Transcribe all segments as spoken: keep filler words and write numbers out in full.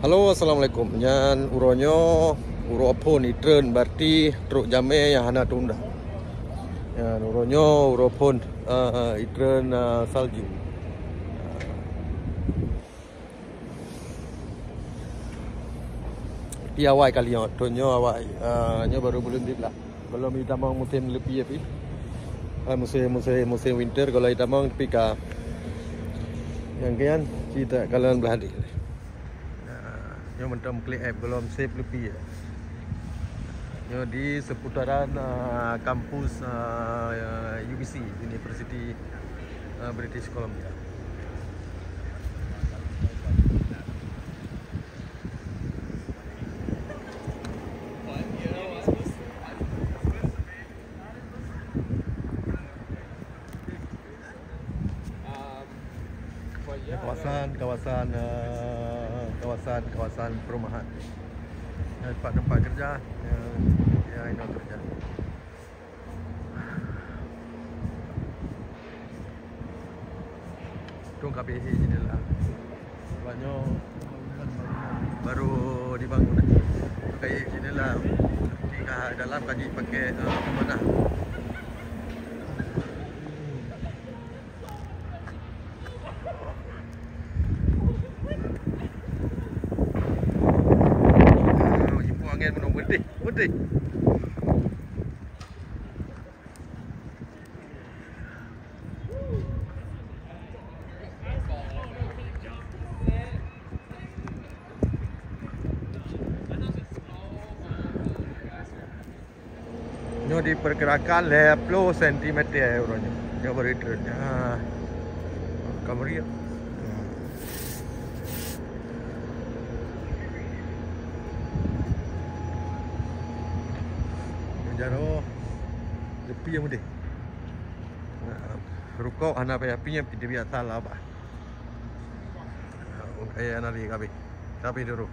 Halo, assalamualaikum. Nyan uroe nyoe, uroe phon itreun, berarti trok jamé nyang hana tunda. Nyan uroe nyoe, uroe phon, eh, itreun, eh, salju. Tapi awai kali nyoe, thon nyoe awai. Ah, nyoe baru buleuen siplôh. Gohlom itamong musém leupie pih. Ah, musém, musém, musém winter gohlom itamong tapi ka. Nyang kian, cit kalon blah deh. Nah, nyoe mantong klik app gohlom sép leupie. Nyoe di seputaran, ah, kampus, ah, U B C, University, ah, British Columbia. Kawasan, kawasan, eh, kawasan, kawasan perumahan. Eh, tempat, tempat kerja, eh, ya, inoe kerja. Tung ka beh jendela. Banyak baru dibangun. Pakai jendela. Di dalam kaji pakai, eh, pemanah. Ah, jipu angin penuh. Berhenti, berhenti. Nyoe diperkirakan lhèe plôh sentimeter uroe nyoe. Nyoe baru trön. Ha. Ka meriah. Hmm. Nyoe jaroe. Leupie mudeh. Nah, rukok hana payah pinyeum, tapi biasa lah, bah. Nah, kaya nari kabeh. Tapi dulu.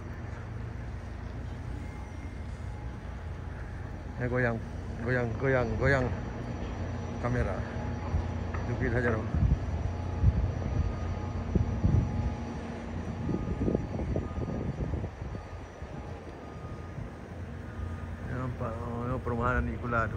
Eh, goyang, goyang, goyang, goyang kamera. Jukit saja dong. Nampak, oh, perumahan di Kula tu.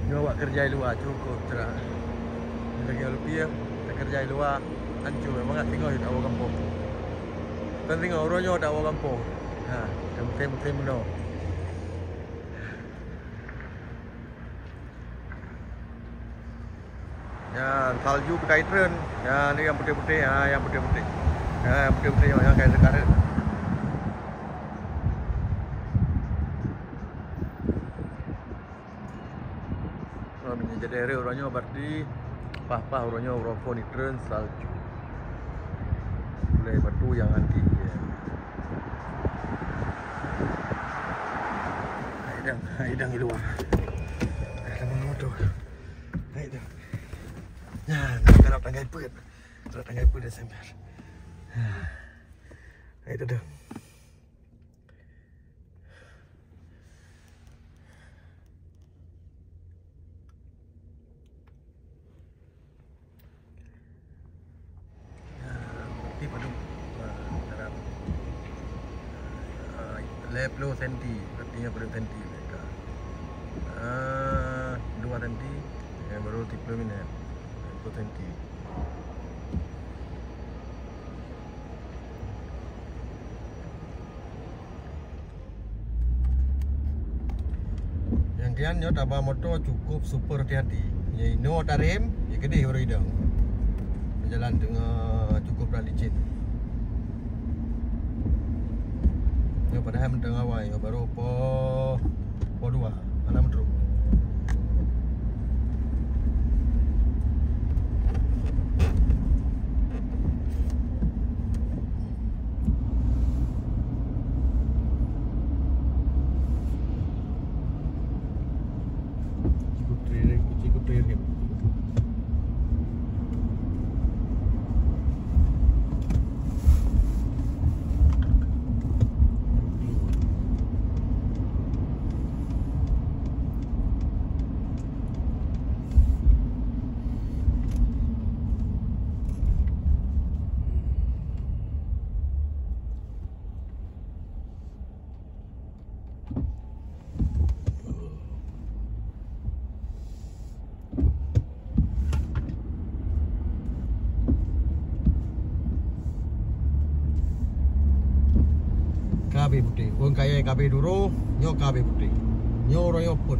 Nyoe awak keureuja i luwa cukup cerah. Lagèe Lupie, takeureuja i luwa, ancô, mangat singoh tawoe gampông. Kon singoh, uroe nyoe tawoe gampông. Ha, musém-musém meunoe. Nyan salju beukai treun. Nyan nyang putéh-putéh, ha, nyang putéh-putéh. Ha, nyang putéh-putéh nyan, nyang ka teuka treun. Oh, meunyoe jadi hari uroe nyoe, berarti paih-paih uroe nyoe, uroe phon treun salju. Gulai batu nyang anti, ya. Hai dang, hai dang di luwa. Hai dang motor. Hai dang. Ya, nak karap tanggai peuet. Karap tanggai peuet dah sampai. Hai dang. Ah, berarti padum, ah, dalam, ah, lhèe plôh senti, berarti nyoe padum senti mereka. Ah, dua senti, eh, baru tiga puluh minit. Lhèe plôh senti. Nyang kian nyoe taba moto cukup super hati-hati. Nyoe inoe tarem, nyoe keudeh baru idong. Jalan teungoh cukup dah licin. Nyoe padahai mantong awai, nyoe baru po, po dua. Hana meutrok. Ka habéh putéh. Ureueng kayèe ka habéh duroe, nyoe ka habéh putéh. Nyoe uroe nyoe phôn.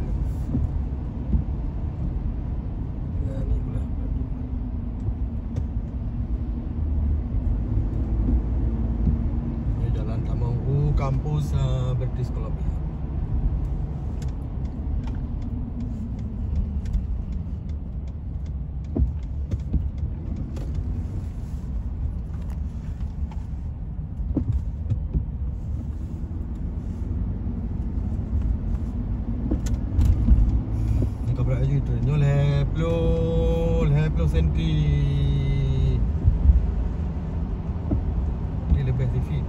Nah, ni pula. Nyoe jalan tamong u kampus, ah, British Columbia. Ni ka brat laju tu. Nyoe lhèe ploh, lhèe ploh senti. Ni leubeh sifit.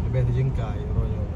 Leubeh sijingkai uroe nyoe.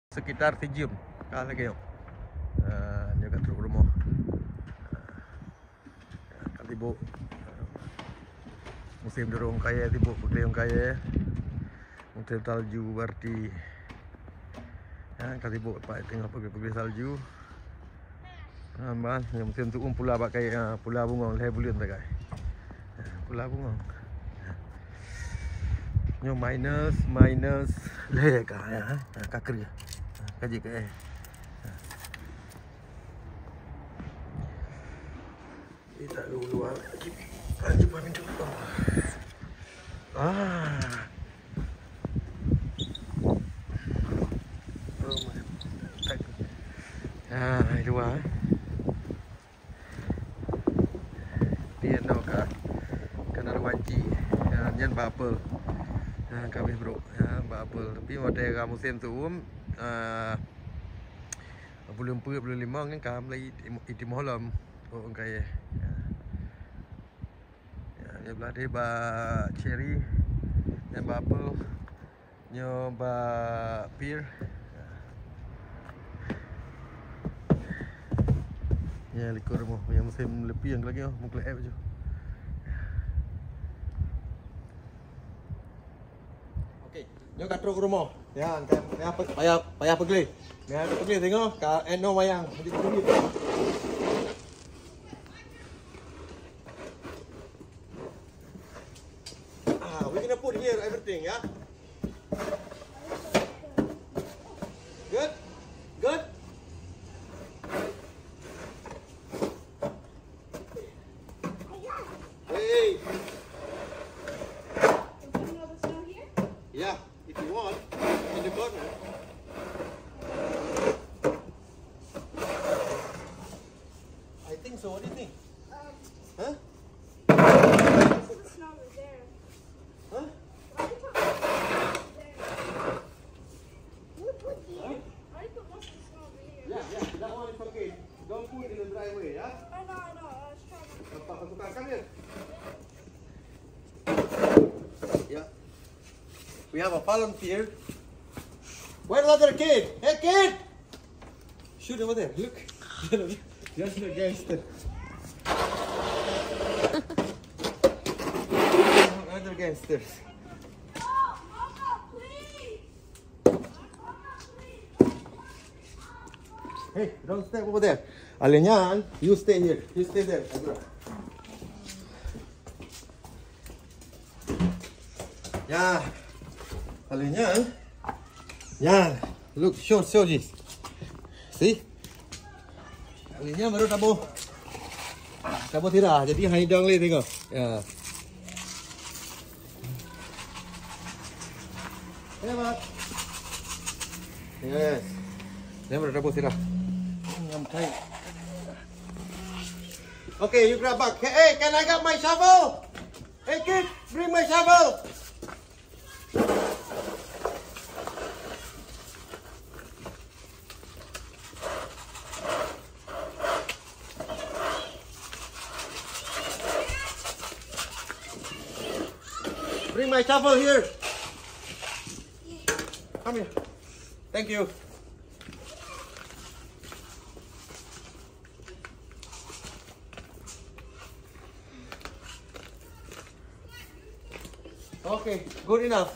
Sekitar sijeuem ka lagèe nyoe. Ah, nyoe ka trok rumoh. Ah, ka sibuk. Musim durong kayèe, sibuk peugleh kayèe. Musim salju berarti. Ha, ka sibuk pat teungoh peugleh-peugleh salju. Ha, ban, nyang musim tu'um pula bak kayèe, ha, pula bungong lhèe buleuen sagai. Ha, pula bungong. Nyoe minus, minus lhèe ka, ya, ha, ka keu. Ha, ka jeuet keu, eh. Ha. Kita dulu, ah. Kita buka pintu. Ah. Oh my God. Ah, di luar, eh. Dia nak ka, ka na ruanci. Ya, nyan bak apel. Ya, ka habéh brôk. Ya, bak apel. Tapi watèe ka musim tu'um, ah, buleuen peuet, buleuen limong nyan ka mulai itim-, itim holom. Oh, engkai, ya. Ya, nyoe blah deh bak cherry, nyan bak apel, nyoe bak pear. Ya, likot rumoh, nyang musim leupie nyang lagèe nyoe, meukleuet laju. Oke, nyoe ka trok rumoh. Ya, ka payah, payah, payah peugleh. Ya, peugleh tengok, ka eno wayang. Ah, we gonna put here everything, ya. Good? Good? So what do you think? Um, Huh? why does it smell there? Huh? Why are you talking about there? Why you put most of the smell over here? Yeah, yeah, that one is okay. Don't put in the driveway, yeah? I know, I know. I was trying to. Papa tukar, come here. Yeah. We have a volunteer. Where the other kid? Hey, kid! Shoot over there. Look. Just a gangster. Another gangster. Hey, don't step over there. Alinyan, you stay here. You stay there, Azra. Ya. Alinyan. Ya. Look, show, show this. See? Alinyan baru taboh. Taboh sira. Jadi, hai dong leh tengok. Ya. Ya, Mak. Yes. Dia baru taboh sira. Ngam thai. Okay, you grab bag. Hey, hey, can I get my shovel? Hey, kid, bring my shovel. Bring my shovel here. Come here. Thank you. Okay, good enough.